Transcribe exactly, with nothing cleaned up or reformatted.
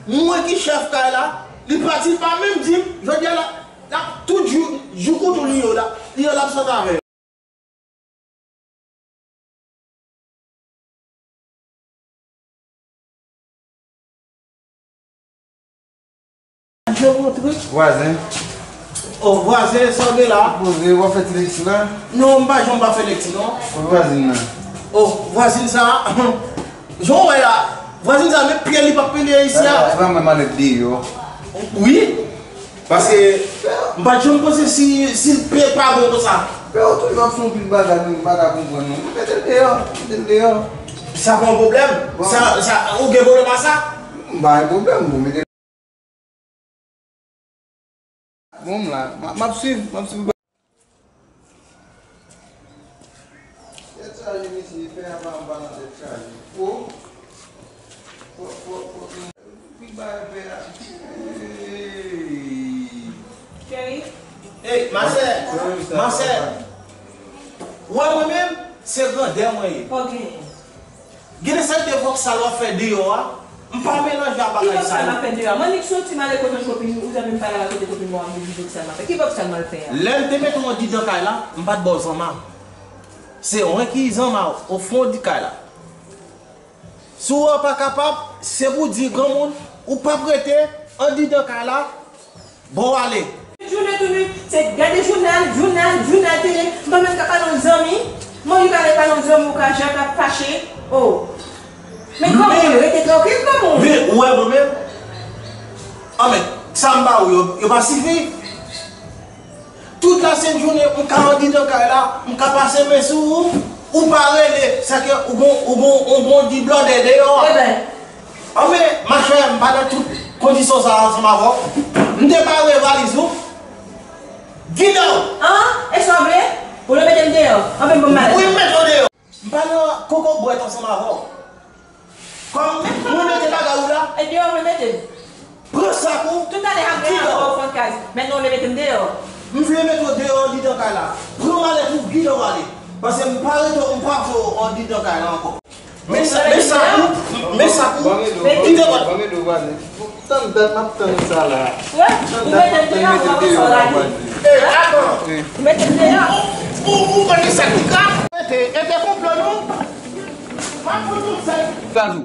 Mwen ki chèf kay la, li pati, li pa menm di m, jodi a la, la, tout jou, jou koutou li yo la, li yo l ap sot avè yo. Vwazen. Oh, vwazen, sa w gen la? Poze, w ap fè ti lekti la? Non, m pa janm pa fè lekti, non. Kot vwazin nan? Oh, vwazin sa, jan w wè la, vwazin sa, men pye li p ap pile isi a. Sa, sa, mwen malèt deyò. Wi. Paske m pa t janm panse si, si l pe pa bon konsa. Frè, ou toujou ap fè yon pil bagay, nou pa ka konprann nou. Mete l deyò, mete l deyò. Sa pa yon pwoblèm? Bon. Sa, sa, ou gen pwoblèm a sa? M pa gen pwoblèm, bon, mete l. Bon, m la, m ap, m ap swiv, m ap swiv. Tèt chaje, mesye, pè a pa anba nan tèt chaje. O. Fò, fò, fò, pik bagay pè a. Hey. Cheri. Hey, ma sè, ma sè. Ou wè mwen menm, se grandè mwen ye. Ok. Gen de sal de vòksal w ap fè deyò a, m pa melanje ak bagay sa yo. Ki vòksal m ap fè deyò a? Mwen nik soti m ale kote yon kopin, ou janm vin pale m a kote kopin mwen, w ap di ki vòksal m ap fè. Ki vòksal m al fè a? Lè m te mete w andidan kay la, m pa t ba w zanma. Se mwen ki zanma w, o fon di kay la. Si w pa kapab, se pou di granmoun, ou p ap rete andidan kay la, bon, w ale. Jounen tou nwit, se gade jounal, jounal, jounal, tele. M pa menm ka pale yon zanmi. Mwen, ou ka pale yon zanmi, ou ka jan ka fache. Oh. Men kòman, rete trankil kòman? Men, ou wè mwen menm? An men, sa m ba ou yo, yo pa sifi? Tout lasent jounen, m ka andidan kay la, m ka pase men sou ou, ou pa rele, sèke ou gon, ou gon, ou gon di blòdè deyò a. Eben. Anfen, machè, m pa nan tout kondisyon sa a ansanm avè w. M te pare valiz ou. Gide w! An? E sa w vle? Ou vle mete m deyò? Anfen, bon, m ale. Wi, m mete w deyò. M pa nan koko bwèt ansanm avè w. Kòm mwen mete bagay ou la. E deyò w vle mete m? Pran sak ou. Tout ane ap gen afè w fon kaz. Mentnan w vle mete m deyò? M vle mete w deyò andidan kay la. Pran malèt ou, gide w ale. Paske m pa rete, m pa vle w andidan kay la ankò. Men sa, men sak ou, men sak ou. Kite bò. Ban m ede w, ban m ede w. Tann dat m ap tann sa la. Wè, ou mete m deyò, ou pa konn sa w rale. Ey, atann. Ou mete m deyò. Ou, ou, ou konn ki sa ki grav? Ete, ete konplo nou. M ap fout tout sèl. Kazou.